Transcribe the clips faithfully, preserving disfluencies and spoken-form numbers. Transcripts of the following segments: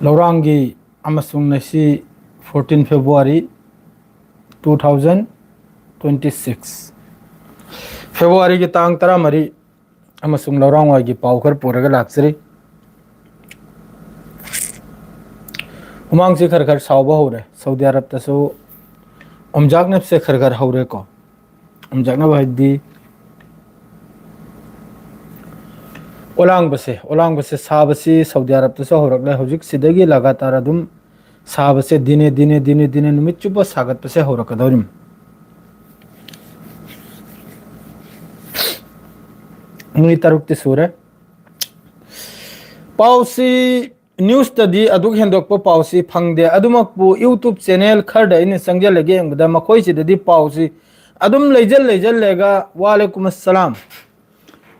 ꯂꯧꯔꯥꯡꯒꯤ ꯑꯃꯁꯨꯡ ꯉꯁꯤ fourteen February two thousand twenty six, ꯐꯦꯕ꯭ꯔꯨꯋꯥꯔꯤꯒꯤ ꯇꯥꯡ ꯇꯔꯥꯃꯔꯤ ꯑꯃꯁꯨꯡ ꯂꯧꯔꯥꯡꯋꯥꯏꯒꯤ ꯄꯥꯎ ꯈꯔ ꯄꯨꯔꯒ ꯂꯥꯛꯆꯔꯤ꯫ ꯍꯨꯃꯥꯡꯁꯤ ꯈꯔ ꯈꯔ ꯁꯥꯎꯕ ꯍꯧꯔꯦ꯫ ꯁꯥꯎꯗꯤ ꯑꯔꯕꯇꯁꯨ ꯑꯣꯝꯆꯥꯛꯅꯕꯁꯦ ꯈꯔ ꯈꯔ ꯍꯧꯔꯦꯀꯣ꯫ ꯑꯣꯝꯆꯥꯛꯅꯕ ꯍꯥꯏꯗꯤ ꯑꯣꯂꯥꯡꯕꯁꯦ, ꯑꯣꯂꯥꯡꯕꯁꯦ ꯁꯥꯕꯁꯤ ꯁꯥꯎꯗꯤ ꯑꯔꯕꯇꯁꯨ ꯍꯧꯔꯛꯂꯦ꯫ ꯍꯧꯖꯤꯛ ꯁꯤꯗꯒꯤ ꯂꯒꯥꯇꯥꯔ ꯑꯗꯨꯝ ꯁꯥꯕꯁꯦ ꯗꯤꯅꯦ ꯗꯤꯅꯦ ꯗꯤꯅꯦ ꯗꯤꯅꯦ ꯅꯨꯃꯤꯠ ꯆꯨꯞꯄ ꯁꯥꯒꯠꯄꯁꯦ ꯍꯧꯔꯛꯀꯗꯧꯔꯤꯝ꯫ ꯅꯨꯃꯤꯠ ꯇꯔꯨꯛꯇꯤ ꯁꯨꯔꯦ꯫ ꯄꯥꯎꯁꯤ, ꯅ꯭ꯌꯨꯁꯇꯗꯤ ꯑꯗꯨꯛ ꯍꯦꯟꯗꯣꯛꯄ ꯄꯥꯎꯁꯤ ꯐꯪꯗꯦ꯫ ꯑꯗꯨꯃꯛꯄꯨ YouTube ꯆꯦꯅꯦꯜ ꯈꯔꯗ ꯑꯩꯅ ꯆꯪꯖꯜꯂꯒ ꯌꯦꯡꯕꯗ ꯃꯈꯣꯏꯁꯤꯗꯗꯤ ꯄꯥꯎꯁꯤ ꯑꯗꯨꯝ ꯂꯩꯖꯜ ꯂꯩꯖꯜꯂꯦꯒ꯫ ꯋꯥꯂꯦꯀꯨꯝ ꯑꯁꯂꯥꯝ꯫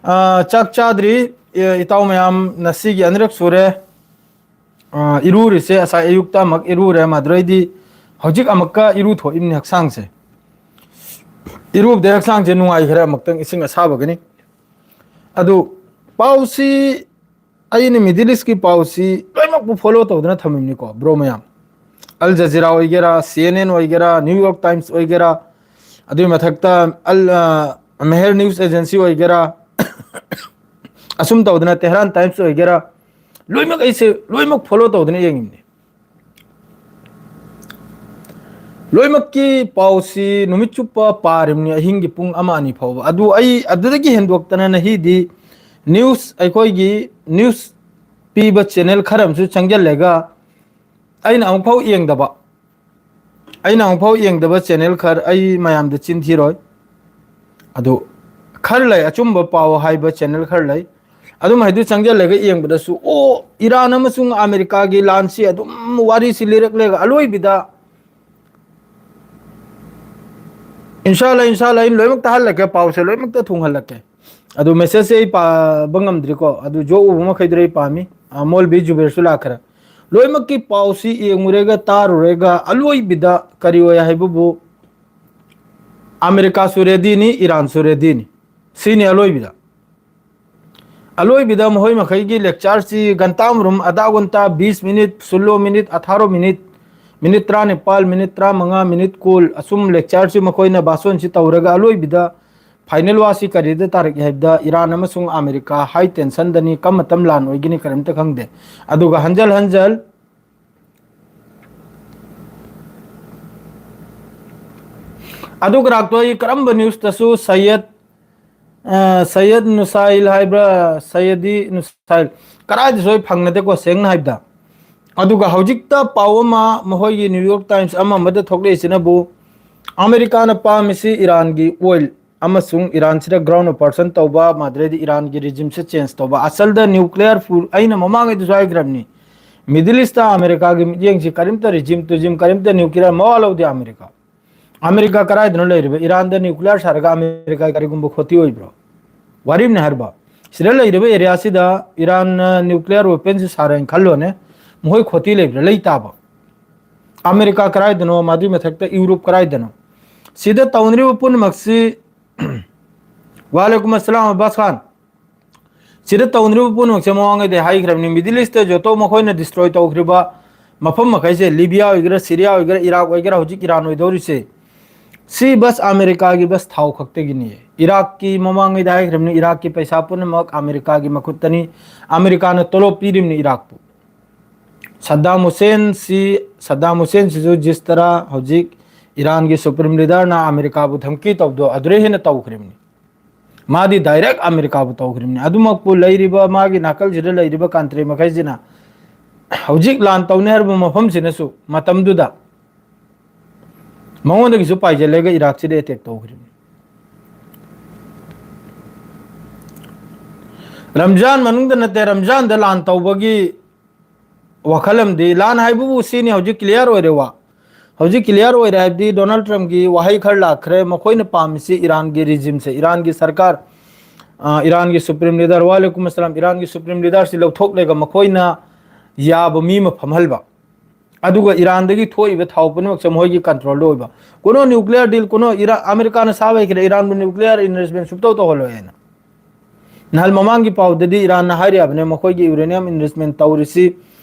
ꯑ, ꯆꯥꯛ ꯆꯥꯗ꯭ꯔꯤ꯫ ꯑ, ꯏꯇꯥꯎ ꯃꯌꯥꯝ ꯉꯁꯤꯒꯤ ꯑꯅꯤꯔꯛ ꯁꯨꯔꯦ꯫ ꯑ, ꯏꯔꯨꯔꯤꯁꯦ ꯉꯁꯥꯏ ꯑꯌꯨꯛꯇ ꯑꯃꯨꯛ ꯏꯔꯨꯔꯦ꯫ ꯃꯗꯨꯗꯩꯗꯤ ꯍꯧꯖꯤꯛ ꯑꯃꯨꯛꯀ ꯏꯔꯨ ꯊꯣꯛꯏꯕꯅꯤ ꯍꯛꯆꯥꯡꯁꯦ꯫ ꯏꯔꯨꯕꯗꯩ ꯍꯛꯆꯥꯡꯁꯦ ꯅꯨꯡꯉꯥꯏꯈ꯭ꯔꯦ ꯑꯃꯨꯛꯇꯪ ꯏꯁꯤꯡ ꯑꯁꯥꯕꯒꯅꯤ꯫ ꯑꯗꯨ ꯄꯥꯎꯁꯤ, ꯑꯩꯅ Middle Eastꯀꯤ ꯄꯥꯎꯁꯤ ꯂꯣꯏꯅꯃꯛꯄꯨ follow ꯇꯧꯗꯅ ꯊꯝꯃꯤꯕꯅꯤꯀꯣ, bro ꯃꯌꯥꯝ꯫ Al Jazeera ꯑꯣꯏꯒꯦꯔꯥ, CNN ꯑꯣꯏꯒꯦꯔꯥ, New York Times ꯑꯣꯏꯒꯦꯔꯥ, ꯑꯗꯨꯒꯤ ꯃꯊꯛꯇ ꯑꯜ, ꯑ, Mehr News Agency ꯑꯣꯏꯒꯦꯔꯥ, ꯑꯁꯨꯝ ꯇꯧꯗꯅ Tehran Times ꯑꯣꯏꯒꯦꯔꯥ, ꯂꯣꯏꯅꯃꯛ ꯑꯩꯁꯦ ꯂꯣꯏꯅꯃꯛ follow ꯇꯧꯗꯅ ꯌꯦꯡꯉꯤꯕꯅꯤ꯫ ꯂꯣꯏꯅꯃꯛꯀꯤ ꯄꯥꯎꯁꯤ ꯅꯨꯃꯤꯠ ꯆꯨꯞꯄ ꯄꯥꯔꯤꯕꯅꯤ, ꯑꯍꯤꯡꯒꯤ ꯄꯨꯡ ꯑꯃ ꯑꯅꯤ ꯐꯥꯎꯕ꯫ ꯑꯗꯨ ꯑꯩ ꯑꯗꯨꯗꯒꯤ ꯍꯦꯟꯗꯣꯛꯇꯅ ꯅꯍꯤꯗꯤ news, ꯑꯩꯈꯣꯏꯒꯤ news ꯄꯤꯕ ꯆꯦꯅꯦꯜ ꯈꯔ ꯑꯃꯁꯨ ꯆꯪꯁꯤꯜꯂꯒ ꯑꯩꯅ ꯑꯃꯨꯛꯐꯥꯎ ꯌꯦꯡꯗꯕ, ꯑꯩꯅ ꯑꯃꯨꯛꯐꯥꯎ ꯌꯦꯡꯗꯕ ꯆꯦꯅꯦꯜ ꯈꯔ, ꯑꯩ ꯃꯌꯥꯝꯗ ꯆꯤꯟ ꯊꯤꯔꯣꯏ꯫ ꯑꯗꯨ ꯈꯔ ꯂꯩ, ꯑꯆꯨꯝꯕ ꯄꯥꯎ ꯍꯥꯏꯕ ꯆꯦꯅꯦꯜ ꯈꯔ ꯂꯩ꯫ ꯑꯗꯨꯝ ꯍꯥꯏꯗꯨ ꯆꯪꯁꯤꯜꯂꯒ ꯌꯦꯡꯕꯗꯁꯨ, ꯑꯣ, ꯏꯔꯥꯟ ꯑꯃꯁꯨꯡ ꯑꯃꯦꯔꯤꯀꯥꯒꯤ ꯂꯥꯟꯁꯤ ꯑꯗꯨꯝ ꯋꯥꯔꯤꯁꯤ ꯂꯤꯔꯛꯂꯒ ꯑꯂꯣꯏꯕꯤꯗ, ꯏꯟꯁꯥꯜꯂꯥ, ꯏꯟꯁꯥꯜꯂꯥ, ꯑꯩꯅ ꯂꯣꯏꯅꯃꯛ ꯇꯥꯍꯜꯂꯛꯀꯦ, ꯄꯥꯎꯁꯦ ꯂꯣꯏꯅꯃꯛꯇ ꯊꯨꯡꯍꯜꯂꯛꯀꯦ꯫ ꯑꯗꯨ messageꯁꯦ ꯑꯩ ꯄꯥꯕ ꯉꯝꯗ꯭ꯔꯤꯀꯣ, ꯑꯗꯨ ꯖꯣ ꯎꯕ ꯃꯈꯩꯗꯨ ꯑꯩ ꯄꯥꯝꯃꯤ꯫ ꯑꯃꯣꯜꯕꯤ ꯖꯨꯕꯦꯔꯁꯨ ꯂꯥꯛꯈ꯭ꯔꯦ꯫ ꯂꯣꯏꯅꯃꯛꯀꯤ ꯄꯥꯎꯁꯤ ꯌꯦꯡꯉꯨꯔꯦꯒ ꯇꯥꯔꯨꯔꯦꯒ ꯑꯂꯣꯏꯕꯤꯗ ꯀꯔꯤ ꯑꯣꯏ ꯍꯥꯏꯕꯕꯨ, ꯑꯃꯦꯔꯤꯀꯥꯁꯨ readyꯅꯤ, ꯏꯔꯥꯟꯁꯨ readyꯅꯤ꯫ ꯁꯤꯅꯤ ꯑꯂꯣꯏꯕꯤꯗ꯫ ꯑꯂꯣꯏꯕꯤꯗ ꯃꯈꯣꯏ ꯃꯈꯩꯒꯤ lecture ꯁꯤ ꯘꯟꯇꯥ ꯑꯃꯔꯣꯝ, ꯑꯙꯥ ꯘꯟꯇꯥ, ꯕꯤꯁ ꯃꯤꯅꯤꯠ, ꯁꯣꯂꯣ ꯃꯤꯅꯤꯠ, ꯑꯊꯥꯔꯣ ꯃꯤꯅꯤꯠ, ꯃꯤꯅꯤꯠ ꯇꯔꯥꯅꯤꯄꯥꯜ, ꯃꯤꯅꯤꯠ ꯇꯔꯥꯃꯉꯥ, ꯃꯤꯅꯤꯠ ꯀꯨꯟ, ꯑꯁꯨꯝ lecture ꯁꯤ ꯃꯈꯣꯏꯅ ꯚꯥꯁꯣꯟꯁꯤ ꯇꯧꯔꯒ ꯑꯂꯣꯏꯕꯤꯗ final ꯋꯥꯁꯤ ꯀꯔꯤꯗ ꯇꯥꯔꯛꯏ ꯍꯥꯏꯕꯗ ꯏꯔꯥꯟ ꯑꯃꯁꯨꯡ ꯑꯃꯦꯔꯤꯀꯥ high tension ꯗꯅꯤ, ꯀꯔꯝꯕ ꯃꯇꯝ ꯂꯥꯟ ꯑꯣꯏꯒꯅꯤ ꯀꯔꯤꯝꯇ ꯈꯪꯗꯦ꯫ ꯑꯗꯨꯒ ꯍꯟꯖꯜ ꯍꯟꯖꯜ ꯑꯗꯨꯒ ꯔꯥꯛꯇꯣ ꯑꯩ ꯀꯔꯝꯕ news ꯇꯁꯨ ꯁꯩꯌꯗ, ꯑ, ꯁꯩꯌꯗ ꯅꯨꯁꯥꯏꯜ ꯍꯥꯏꯕ꯭ꯔꯥ, ꯁꯩꯌꯗꯤ ꯅꯨꯁꯥꯏꯜ, ꯀꯗꯥꯏꯗꯁꯨ ꯑꯩ ꯐꯪꯅꯗꯦꯀꯣ, ꯁꯦꯡꯅ ꯍꯥꯏꯕꯗ꯫ ꯑꯗꯨꯒ ꯍꯧꯖꯤꯛꯇ ꯄꯥꯎ ꯑꯃ ꯃꯈꯣꯏꯒꯤ New York Times ꯑꯃ ꯑꯃꯗ ꯊꯣꯛꯂꯛꯏꯁꯤꯅꯕꯨ, ꯑꯃꯦꯔꯤꯀꯥꯅ ꯄꯥꯝꯃꯤꯁꯤ ꯏꯔꯥꯟꯒꯤ oil ꯑꯃꯁꯨꯡ ꯏꯔꯥꯟꯁꯤꯗ ground operation ꯇꯧꯕ, ꯃꯗꯨꯗꯩꯗꯤ ꯏꯔꯥꯟꯒꯤ regime ꯁꯦ change ꯇꯧꯕ꯫ ꯑꯁꯜꯗ nuclear ꯐꯨ-, ꯑꯩꯅ ꯃꯃꯥꯡꯉꯩꯗꯁꯨ ꯍꯥꯏꯈ꯭ꯔꯕꯅꯤ, Middle East ꯇ ꯑꯃꯦꯔꯤꯀꯥꯒꯤ ꯃꯤꯠꯌꯦꯡꯁꯤ ꯀꯔꯤꯝꯇ regime ꯇꯨꯖꯤꯝ, ꯀꯔꯤꯝꯇ nuclear ꯃꯋꯥ ꯂꯧꯗꯦ ꯑꯃꯦꯔꯤꯀꯥ꯫ ꯑꯃꯦꯔꯤꯀꯥ ꯀꯔꯥꯏꯗꯅꯣ ꯂꯩꯔꯤꯕ? ꯏꯔꯥꯟꯗ nuclear ꯁꯥꯔꯒ ꯑꯃꯦꯔꯤꯀꯥꯒꯤ ꯀꯔꯤꯒꯨꯝꯕ ꯈꯣꯇꯤ ꯑꯣꯏꯕ꯭ꯔꯣ? ꯋꯥꯔꯤꯝꯅꯦ ꯍꯥꯏꯔꯕ? ꯁꯤꯗ ꯂꯩꯔꯤꯕ area ꯁꯤꯗ ꯏꯔꯥꯟꯅ nuclear weapon ꯁꯤ ꯁꯥꯔꯦꯅ ꯈꯜꯂꯣꯅꯦ, ꯃꯈꯣꯏ ꯈꯣꯇꯤ ꯂꯩꯕ꯭ꯔꯥ? ꯂꯩ ꯇꯥꯕ꯫ ꯑꯃꯦꯔꯤꯀꯥ ꯀꯔꯥꯏꯗꯅꯣ, ꯃꯗꯨꯒꯤ ꯃꯊꯛꯇ ꯌꯨꯔꯣꯞ ꯀꯔꯥꯏꯗꯅꯣ? ꯁꯤꯗ ꯇꯧꯅꯔꯤꯕ ꯄꯨꯝꯅꯃꯛꯁꯤ ꯋꯥꯂꯦꯀꯨꯝ ꯑꯁꯂꯥꯝ ꯑꯕꯥꯁ ꯈꯥꯟ꯫ ꯁꯤꯗ ꯇꯧꯅꯔꯤꯕ ꯄꯨꯝꯅꯃꯛꯁꯦ ꯃꯃꯥꯡꯉꯩꯗꯤ ꯍꯥꯏꯈ꯭ꯔꯕꯅꯤ, Middle East ꯇ ꯖꯣꯇꯣ ꯃꯈꯣꯏꯅ destroy ꯇꯧꯈ꯭ꯔꯤꯕ ꯃꯐꯝ ꯃꯈꯩꯁꯦ, ꯂꯤꯕꯤꯌꯥ ꯑꯣꯏꯒꯦꯔꯥ, ꯁꯤꯔꯤꯌꯥ ꯑꯣꯏꯒꯦꯔꯥ, ꯏꯔꯥꯛ ꯑꯣꯏꯒꯦꯔꯥ, ꯍꯧꯖꯤꯛ ꯏꯔꯥꯟ ꯑꯣꯏꯗꯧꯔꯤꯁꯦ, ꯁꯤ ꯕꯁ ꯑꯃꯦꯔꯤꯀꯥꯒꯤ ꯕꯁ ꯊꯥꯎ ꯈꯛꯇꯒꯤꯅꯤ꯫ ꯏꯔꯥꯛꯀꯤ ꯃꯃꯥꯡꯉꯩꯗ ꯍꯥꯏꯈ꯭ꯔꯕꯅꯤ, ꯏꯔꯥꯛꯀꯤ ꯄꯩꯁꯥ ꯄꯨꯝꯅꯃꯛ ꯑꯃꯦꯔꯤꯀꯥꯒꯤ ꯃꯈꯨꯠꯇꯅꯤ꯫ ꯑꯃꯦꯔꯤꯀꯥꯅ ꯇꯣꯂꯣꯞ ꯄꯤꯔꯤꯕꯅꯤ ꯏꯔꯥꯛꯄꯨ꯫ ꯁꯗꯥꯝ ꯍꯨꯁꯦꯟꯁꯤ, ꯁꯗꯥꯝ ꯍꯨꯁꯦꯟꯁꯤꯁꯨ ꯖꯤꯁ ꯇꯔꯥ ꯍꯧꯖꯤꯛ ꯏꯔꯥꯟꯒꯤ supreme leader ꯅ ꯑꯃꯦꯔꯤꯀꯥꯕꯨ ꯙꯝꯀꯤ ꯇꯧꯕꯗꯣ ꯑꯗꯨꯗꯩ ꯍꯦꯟꯅ ꯇꯧꯈ꯭ꯔꯤꯕꯅꯤ꯫ ꯃꯥꯗꯤ direct ꯑꯃꯦꯔꯤꯀꯥꯕꯨ ꯇꯧꯈ꯭ꯔꯤꯕꯅꯤ꯫ ꯑꯗꯨꯃꯛꯄꯨ ꯂꯩꯔꯤꯕ ꯃꯥꯒꯤ ꯅꯥꯀꯜꯁꯤꯗ ꯂꯩꯔꯤꯕ country ꯃꯈꯩꯁꯤꯅ ꯍꯧꯖꯤꯛ ꯂꯥꯟ ꯇꯧꯅꯤ ꯍꯥꯏꯔꯤꯕ ꯃꯐꯝꯁꯤꯅꯁꯨ ꯃꯇꯝꯗꯨꯗ ꯃꯉꯣꯟꯗꯒꯤꯁꯨ ꯄꯥꯏꯁꯤꯜꯂꯒ ꯏꯔꯥꯛꯁꯤꯗ attack ꯇꯧꯈ꯭ꯔꯤꯕꯅꯤ꯫ ꯔꯝꯖꯥꯟ ꯃꯅꯨꯡꯗ ꯅꯠꯇꯦ, ꯔꯝꯖꯥꯟꯗ ꯂꯥꯟ ꯇꯧꯕꯒꯤ ꯋꯥꯈꯜ ꯑꯃꯗꯤ, ꯂꯥꯟ ꯍꯥꯏꯕꯕꯨ ꯁꯤꯅꯤ ꯍꯧꯖꯤꯛ clear ꯑꯣꯏꯔꯦ ꯋꯥ꯫ ꯍꯧꯖꯤꯛ clear ꯑꯣꯏꯔꯦ ꯍꯥꯏꯕꯗꯤ Donald Trump ꯀꯤ ꯋꯥꯍꯩ ꯈꯔ ꯂꯥꯛꯈ꯭ꯔꯦ꯫ ꯃꯈꯣꯏꯅ ꯄꯥꯝꯃꯤꯁꯤ ꯏꯔꯥꯟꯒꯤ regime ꯁꯦ, ꯏꯔꯥꯟꯒꯤ ꯁꯔꯀꯥꯔ, ꯑ, ꯏꯔꯥꯟꯒꯤ supreme leader, ꯋꯥꯂꯦꯀꯨꯝ ꯑꯁꯂꯥꯝ, ꯏꯔꯥꯟꯒꯤ supreme leader ꯁꯤ ꯂꯧꯊꯣꯛꯂꯒ ꯃꯈꯣꯏꯅ ꯌꯥꯕ ꯃꯤ ꯑꯃ ꯐꯝꯍꯟꯕ꯫ ꯑꯗꯨꯒ ꯏꯔꯥꯟꯗꯒꯤ ꯊꯣꯛꯏꯕ ꯊꯥꯎ ꯄꯨꯝꯅꯃꯛꯁꯦ ꯃꯈꯣꯏꯒꯤ control ꯗ ꯑꯣꯏꯕ꯫ ꯀꯣꯅꯣ nuclear deal, ꯀꯣꯅꯣ ꯏꯔꯥ-, ꯑꯃꯦꯔꯤꯀꯥꯅ ꯁꯥꯕ ꯍꯩꯈ꯭ꯔꯦ, ꯏꯔꯥꯟꯕꯨ nuclear enrichment ꯁꯨꯞꯇꯧ ꯇꯧꯍꯜꯂꯣꯏ ꯍꯥꯏꯅ꯫ ꯅꯍꯥꯟ ꯃꯃꯥꯡꯒꯤ ꯄꯥꯎꯗꯗꯤ ꯏꯔꯥꯟꯅ ꯍꯥꯏꯔꯤꯕꯅꯦ, ꯃꯈꯣꯏꯒꯤ uranium enrichment ꯇꯧꯔꯤꯁꯤ,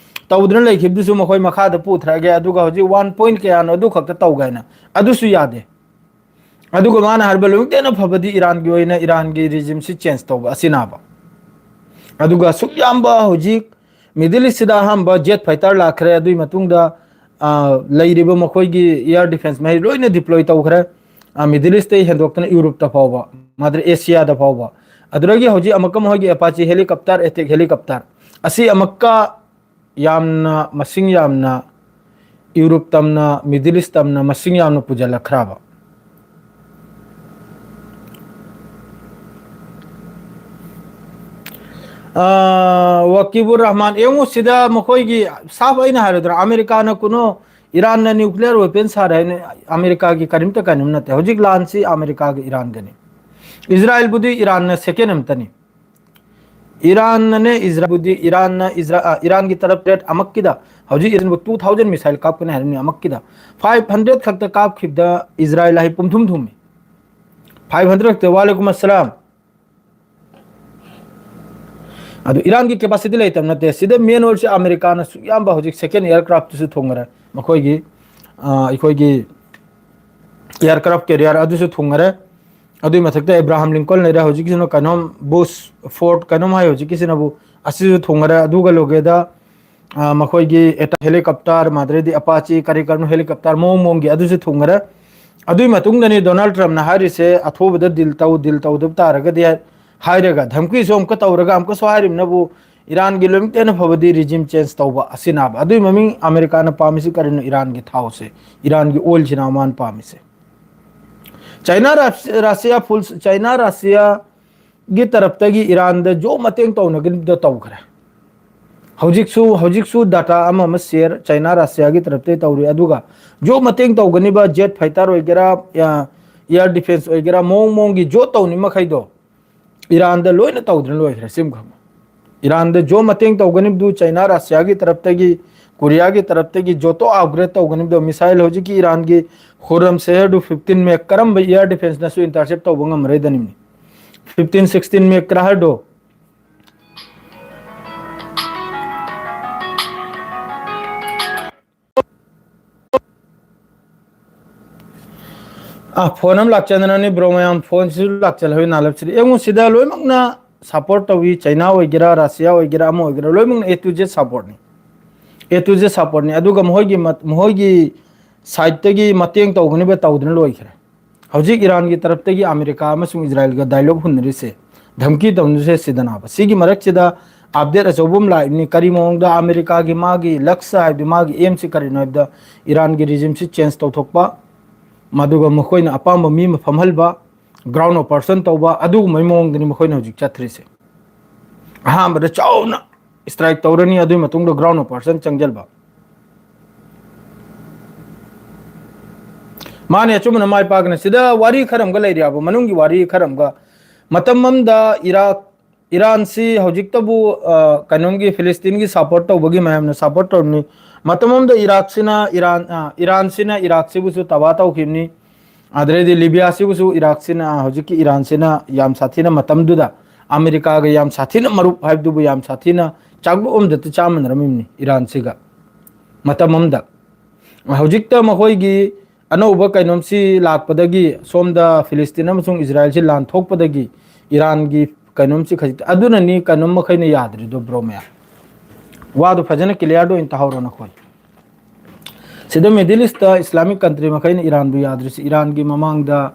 ꯇꯧꯗꯨꯅ ꯂꯩꯈꯤꯕꯗꯨꯁꯨ ꯃꯈꯣꯏ ꯃꯈꯥꯗ ꯄꯨꯊꯔꯛꯑꯒꯦ, ꯑꯗꯨꯒ ꯍꯧꯖꯤꯛ ꯋꯥꯟ ꯄꯣꯏꯟꯠ ꯀꯌꯥꯅꯣ ꯑꯗꯨ ꯈꯛꯇ ꯇꯧꯒꯦ ꯍꯥꯏꯅ꯫ ꯑꯗꯨꯁꯨ ꯌꯥꯗꯦ꯫ ꯑꯗꯨꯒ ꯃꯥꯅ ꯍꯥꯏꯔꯤꯕ ꯂꯣꯏꯅ ꯐꯕꯗꯤ ꯏꯔꯥꯟꯒꯤ ꯑꯣꯏꯅ ꯏꯔꯥꯟꯒꯤ ꯔꯤꯖꯤꯝꯁꯤ ꯆꯦꯟꯖ ꯇꯧꯕ ꯑꯁꯤꯅꯕ꯫ ꯑꯗꯨꯒ ꯁꯨꯛ ꯌꯥꯝꯕ ꯍꯧꯖꯤꯛ Middle East ꯁꯤꯗ ꯑꯍꯥꯟꯕ jet fighter ꯂꯥꯛꯈ꯭ꯔꯦ꯫ ꯑꯗꯨꯒꯤ ꯃꯇꯨꯡꯗ, ꯑ, ꯂꯩꯔꯤꯕ ꯃꯈꯣꯏꯒꯤ air defence ꯃꯍꯩ ꯂꯣꯏꯅ deploy ꯇꯧꯈ꯭ꯔꯦ꯫ ꯑ, Middle East ꯇꯩ ꯍꯦꯟꯗꯣꯛꯇꯅ Europe ꯇ ꯐꯥꯎꯕ, ꯃꯥꯗ꯭ꯔ Asia ꯗ ꯐꯥꯎꯕ꯫ ꯑꯗꯨꯗꯒꯤ ꯍꯧꯖꯤꯛ ꯑꯃꯨꯛꯀ ꯃꯈꯣꯏꯒꯤ Apache helicopter, attack helicopter ꯑꯁꯤ ꯑꯃꯨꯛꯀ ꯌꯥꯝꯅ ꯃꯁꯤꯡ ꯌꯥꯝꯅ Europe ꯇꯝꯅ, Middle East ꯇꯝꯅ ꯃꯁꯤꯡ ꯌꯥꯝꯅ ꯄꯨꯁꯤꯜꯂꯛꯈ꯭ꯔꯕ꯫ ꯑꯥ, ꯋꯥꯀꯤꯕꯨꯔ ꯔꯍꯃꯥꯟ, ꯌꯦꯡꯉꯨ ꯁꯤꯗ ꯃꯈꯣꯏꯒꯤ ꯁꯥꯐ ꯑꯩꯅ ꯍꯥꯏꯔꯗ꯭ꯔꯥ, ꯑꯃꯦꯔꯤꯀꯥꯅ ꯀꯨꯅꯣ ꯏꯔꯥꯟꯅ nuclear weapon ꯁꯥꯔꯦ ꯍꯥꯏꯅ ꯑꯃꯦꯔꯤꯀꯥꯒꯤ ꯀꯔꯤꯝꯇ ꯀꯩꯅꯣꯝ ꯅꯠꯇꯦ꯫ ꯍꯧꯖꯤꯛ ꯂꯥꯟꯁꯤ ꯑꯃꯦꯔꯤꯀꯥꯒ ꯏꯔꯥꯟꯒꯅꯤ꯫ ꯏꯖꯔꯥꯏꯜꯕꯨꯗꯤ ꯏꯔꯥꯟꯅ second ꯑꯃꯇꯅꯤ꯫ ꯏꯔꯥꯟꯅꯅꯦ, ꯏꯖꯔꯥꯏꯜꯕꯨꯗꯤ ꯏꯔꯥꯟꯅ ꯏꯖꯔꯥ-, ꯑ, ꯏꯔꯥꯟꯒꯤ ꯇꯔꯞ ꯇꯔꯦꯠ ꯑꯃꯛꯀꯤꯗ ꯍꯧꯖꯤꯛ ꯏꯔꯥꯟꯕꯨ two thousand missile ꯀꯥꯞꯀꯅꯤ ꯍꯥꯏꯔꯝꯃꯤ ꯑꯃꯛꯀꯤꯗ꯫ Five hundred ꯈꯛꯇ ꯀꯥꯞꯈꯤꯕꯗ ꯏꯖꯔꯥꯏꯜ ꯍꯥꯏ ꯄꯨꯝꯊꯨꯝ ꯊꯨꯝꯃꯤ꯫ Five hundred ꯈꯛꯇ, ꯋꯥꯂꯦꯀꯨꯝ ꯑꯁꯂꯥꯝ꯫ ꯑꯗꯨ ꯏꯔꯥꯟꯒꯤ capacity ꯂꯩꯇꯕ ꯅꯠꯇꯦ꯫ ꯁꯤꯗ main ꯑꯣꯏꯔꯤꯁꯤ ꯑꯃꯦꯔꯤꯀꯥꯅ ꯁꯨꯛ ꯌꯥꯝꯕ ꯍꯧꯖꯤꯛ second aircraft ꯇꯨꯁꯨ ꯊꯣꯡꯈꯔꯦ꯫ ꯃꯈꯣꯏꯒꯤ, ꯑ, ꯑꯩꯈꯣꯏꯒꯤ aircraft carrier ꯑꯗꯨꯁꯨ ꯊꯣꯡꯈꯔꯦ꯫ ꯑꯗꯨꯒꯤ ꯃꯊꯛꯇ ꯑꯦꯕ꯭ꯔꯥꯍꯥꯝ ꯂꯤꯡꯀꯣꯜ ꯂꯩꯔꯦ꯫ ꯍꯧꯖꯤꯛꯀꯤꯁꯤꯅ ꯀꯩꯅꯣꯝ Bush Ford ꯀꯩꯅꯣꯝ ꯍꯥꯏ ꯍꯧꯖꯤꯛꯀꯤꯁꯤꯅꯕꯨ꯫ ꯑꯁꯤꯁꯨ ꯊꯣꯡꯈꯔꯦ꯫ ꯑꯗꯨꯒ ꯂꯣꯏꯒꯦꯗ, ꯑ, ꯃꯈꯣꯏꯒꯤ attack helicopter, ꯃꯥꯗ꯭ꯔꯗꯤ Apache ꯀꯔꯤ ꯀꯔꯤꯅꯣ helicopter ꯃꯑꯣꯡ ꯃꯑꯣꯡꯒꯤ ꯑꯗꯨꯁꯨ ꯊꯣꯡꯈꯔꯦ꯫ ꯑꯗꯨꯒꯤ ꯃꯇꯨꯡꯗꯅꯤ ꯗꯣꯅꯥꯜꯗ ꯇ꯭ꯔꯝꯞꯅ ꯍꯥꯏꯔꯤꯁꯦ, "ꯑꯊꯨꯕꯗ deal ꯇꯧ, deal ꯇꯧꯗꯕ ꯇꯥꯔꯒꯗꯤ" ꯍꯥꯏꯔꯒ, ꯙꯝꯀꯤꯁꯨ ꯑꯃꯨꯛꯀ ꯇꯧꯔꯒ ꯑꯃꯨꯛꯀꯁꯨ ꯍꯥꯏꯔꯤꯕꯅꯕꯨ ꯏꯔꯥꯟꯒꯤ ꯂꯣꯏꯅꯃꯛꯇ ꯍꯦꯟꯅ ꯐꯕꯗꯤ regime change ꯇꯧꯕ ꯑꯁꯤꯅꯕ꯫ ꯑꯗꯨꯒꯤ ꯃꯃꯤꯡ ꯑꯃꯦꯔꯤꯀꯥꯅ ꯄꯥꯝꯃꯤꯁꯤ ꯀꯔꯤꯅꯣ? ꯏꯔꯥꯟꯒꯤ ꯊꯥꯎꯁꯦ, ꯏꯔꯥꯟꯒꯤ oil ꯁꯤꯅ ꯃꯥꯅ ꯄꯥꯝꯃꯤꯁꯦ꯫ ꯆꯥꯏꯅꯥ, ꯔꯁ-, ꯔꯁꯤꯌꯥ full, ꯆꯥꯏꯅꯥ, ꯔꯁꯤꯌꯥꯒꯤ ꯇꯔꯞꯇꯒꯤ ꯏꯔꯥꯟꯗ ꯖꯣ ꯃꯇꯦꯡ ꯇꯧꯅꯒꯅꯤꯗ ꯇꯧꯈ꯭ꯔꯦ꯫ ꯍꯧꯖꯤꯛꯁꯨ, ꯍꯧꯖꯤꯛꯁꯨ data ꯑꯃ ꯑꯃ share ꯆꯥꯏꯅꯥ ꯔꯁꯤꯌꯥꯒꯤ ꯇꯔꯞꯇꯒꯤ ꯇꯧꯔꯤ꯫ ꯑꯗꯨꯒ ꯖꯣ ꯃꯇꯦꯡ ꯇꯧꯒꯅꯤꯕ jet fighter ꯑꯣꯏꯒꯦꯔꯥ, ꯑ, air defence ꯑꯣꯏꯒꯦꯔꯥ, ꯃꯑꯣꯡ ꯃꯑꯣꯡꯒꯤ ꯖꯣ ꯇꯧꯅꯤ ꯃꯈꯩꯗꯣ ꯏꯔꯥꯟꯗ ꯂꯣꯏꯅ ꯇꯧꯗꯨꯅ ꯂꯣꯏꯈ꯭ꯔꯦ꯫ ꯁꯤꯃꯈꯛ ꯏꯔꯥꯟꯗ ꯖꯣ ꯃꯇꯦꯡ ꯇꯧꯒꯅꯤꯕꯗꯨ ꯆꯥꯏꯅꯥ ꯔꯁꯤꯌꯥꯒꯤ ꯇꯔꯞꯇꯒꯤ, ꯀꯣꯔꯤꯌꯥꯒꯤ ꯇꯔꯞꯇꯒꯤ ꯖꯣꯇꯣ upgrade ꯇꯧꯒꯅꯤꯕꯗꯣ, missile ꯍꯧꯖꯤꯛꯀꯤ ꯏꯔꯥꯟꯒꯤ ꯈꯨꯔꯝ ꯁꯦꯍꯔꯗꯨ fifteen ꯃꯦꯛ ꯀꯔꯝꯕ air defenceꯅꯁꯨ intercept ꯇꯧꯕ ꯉꯝꯃꯔꯣꯏꯗꯅꯤꯕꯅꯤ꯫ ꯐꯤꯐꯇꯤꯟ ꯁꯤꯛꯁꯇꯤꯟ ꯃꯦꯛ ꯀꯔꯥ ꯍꯥꯏꯔꯗꯣ꯫ ꯑ, ꯐꯣꯟ ꯑꯃ ꯂꯥꯛꯆꯗꯅꯅꯤ, ꯕ꯭ꯔꯣ ꯃꯌꯥꯝ, ꯐꯣꯟꯁꯤꯁꯨ ꯂꯥꯛꯆꯜꯍꯧꯋꯤ ꯅꯥꯜꯂꯞꯁꯤꯗ꯫ ꯌꯦꯡꯉꯨ, ꯁꯤꯗ ꯂꯣꯏꯅꯃꯛꯅ ꯁꯄꯣꯔꯠ ꯇꯧꯏ, ꯆꯩꯅꯥ ꯑꯣꯏꯒꯦꯔꯥ, ꯔꯁꯤꯌꯥ ꯑꯣꯏꯒꯦꯔꯥ, ꯑꯃ ꯑꯣꯏꯒꯦꯔꯥ, ꯂꯣꯏꯅꯃꯛꯅ A to Z ꯁꯄꯣꯔꯠꯅꯤ꯫ A to Z ꯁꯄꯣꯔꯠꯅꯤ꯫ ꯑꯗꯨꯒ ꯃꯈꯣꯏꯒꯤ ꯃꯠ-, ꯃꯈꯣꯏꯒꯤ ꯁꯥꯏꯠꯇꯒꯤ ꯃꯇꯦꯡ ꯇꯧꯒꯅꯤꯕ ꯇꯧꯗꯅ ꯂꯣꯏꯈ꯭ꯔꯦ꯫ ꯍꯧꯖꯤꯛ ꯏꯔꯥꯟꯒꯤ ꯇꯔꯞꯇꯒꯤ ꯑꯃꯦꯔꯤꯀꯥ ꯑꯃꯁꯨꯡ ꯏꯖꯔꯥꯏꯜꯒ ꯗꯥꯏꯂꯣꯛ ꯍꯨꯟꯅꯔꯤꯁꯦ, ꯙꯝꯀꯤ ꯇꯧꯅꯔꯤꯁꯦ ꯁꯤꯗꯅꯕ꯫ ꯁꯤꯒꯤ ꯃꯔꯛꯁꯤꯗ ꯑꯞꯗꯦꯠ ꯑꯆꯧꯕ ꯑꯃ ꯂꯥꯛꯏꯕꯅꯤ꯫ ꯀꯔꯤ ꯃꯑꯣꯡꯗ ꯑꯃꯦꯔꯤꯀꯥꯒꯤ ꯃꯥꯒꯤ ꯂꯛꯁ ꯍꯥꯏꯕꯗꯤ ꯃꯥꯒꯤ ꯑꯦꯝꯁꯤ ꯀꯔꯤꯅꯣ ꯍꯥꯏꯕꯗ ꯏꯔꯥꯟꯒꯤ ꯔꯤꯖꯤꯝꯁꯤ ꯆꯦꯟꯖ ꯇꯧꯊꯣꯛꯄ, ꯃꯗꯨꯒ ꯃꯈꯣꯏꯅ ꯑꯄꯥꯝꯕ ꯃꯤ ꯑꯃ ꯐꯝꯍꯟꯕ, ꯒ꯭ꯔꯥꯎꯟ ꯑꯣꯄꯔꯦꯁꯟ ꯇꯧꯕ, ꯑꯗꯨꯒꯨꯝꯕꯒꯤ ꯃꯑꯣꯡꯗꯅꯤ ꯃꯈꯣꯏꯅ ꯍꯧꯖꯤꯛ ꯆꯠꯊ꯭ꯔꯤꯁꯦ꯫ ꯑꯍꯥꯟꯕꯗ ꯆꯥꯎꯅ ꯁꯇ꯭ꯔꯥꯏꯛ ꯇꯧꯔꯅꯤ, ꯑꯗꯨꯒꯤ ꯃꯇꯨꯡꯗ ꯒ꯭ꯔꯥꯎꯟ ꯑꯣꯄꯔꯦꯁꯟ ꯆꯪꯁꯤꯟꯕ꯫ ꯃꯥꯅꯦ, ꯑꯆꯨꯝꯕꯅ ꯃꯥꯏ ꯄꯥꯛꯀꯅꯤ꯫ ꯁꯤꯗ ꯋꯥꯔꯤ ꯈꯔ ꯑꯃꯒ ꯂꯩꯔꯤꯑꯕ, ꯃꯅꯨꯡꯒꯤ ꯋꯥꯔꯤ ꯈꯔ ꯑꯃꯒ꯫ ꯃꯇꯝ ꯑꯃꯗ ꯏꯔꯥꯛ, ꯏꯔꯥꯟꯁꯤ ꯍꯧꯖꯤꯛꯇꯕꯨ, ꯑ, ꯀꯩꯅꯣꯝꯒꯤ ꯐꯤꯂꯤꯁꯇꯤꯟꯒꯤ ꯁꯄꯣꯔꯠ ꯇꯧꯕꯒꯤ ꯃꯌꯥꯝꯅ ꯁꯄꯣꯔꯠ ꯇꯧꯔꯝꯃꯤ꯫ ꯃꯇꯝ ꯑꯃꯗ ꯏꯔꯥꯛꯁꯤꯅ ꯏꯔꯥꯟ, ꯑ, ꯏꯔꯥꯟꯁꯤꯅ ꯏꯔꯥꯛꯁꯤꯕꯨꯁꯨ ꯇꯕꯥ ꯇꯧꯈꯤꯕꯅꯤ꯫ ꯑꯗꯩꯗꯤ ꯂꯤꯕꯤꯌꯥꯁꯤꯕꯨꯁꯨ ꯏꯔꯥꯛꯁꯤꯅ, ꯍꯧꯖꯤꯛꯀꯤ ꯏꯔꯥꯟꯁꯤꯅ ꯌꯥꯝ ꯁꯥꯊꯤꯅ ꯃꯇꯝꯗꯨꯗ ꯑꯃꯦꯔꯤꯀꯥꯒ ꯌꯥꯝ ꯁꯥꯊꯤꯅ ꯃꯔꯨꯞ ꯍꯥꯏꯕꯗꯨꯕꯨ ꯌꯥꯝ ꯁꯥꯊꯤꯅ ꯆꯥꯛꯂꯨꯛ ꯑꯃꯗꯇ ꯆꯥꯃꯤꯟꯅꯔꯝꯃꯤꯕꯅꯤ ꯏꯔꯥꯟꯁꯤꯒ ꯃꯇꯝ ꯑꯃꯗ꯫ ꯍꯧꯖꯤꯛꯇ ꯃꯈꯣꯏꯒꯤ ꯑꯅꯧꯕ ꯀꯩꯅꯣꯝꯁꯤ ꯂꯥꯛꯄꯗꯒꯤ, ꯁꯣꯝꯗ ꯐꯤꯂꯤꯁꯇꯤꯟ ꯑꯃꯁꯨꯡ ꯏꯖꯔꯥꯏꯜꯁꯤ ꯂꯥꯟ ꯊꯣꯛꯄꯗꯒꯤ ꯏꯔꯥꯟꯒꯤ ꯀꯩꯅꯣꯝꯁꯤ ꯈꯖꯤꯛꯇ, ꯑꯗꯨꯅꯅꯤ ꯀꯩꯅꯣꯝ ꯃꯈꯩꯅ ꯌꯥꯗ꯭ꯔꯤꯗꯣ, ꯕ꯭ꯔꯣ ꯃꯌꯥꯝ꯫ ꯋꯥꯗꯨ ꯐꯖꯅ ꯀ꯭ꯂꯤꯌꯥꯔꯗ ꯑꯣꯏꯅ ꯇꯥꯍꯧꯔꯣ ꯅꯈꯣꯏ꯫ ꯁꯤꯗ ꯃꯤꯗꯜ ꯏꯁꯇ ꯏꯁꯂꯥꯃꯤꯛ ꯀꯟꯇ꯭ꯔꯤ ꯃꯈꯩꯅ ꯏꯔꯥꯟꯕꯨ ꯌꯥꯗ꯭ꯔꯤꯁꯤ, ꯏꯔꯥꯟꯒꯤ ꯃꯃꯥꯡꯗ,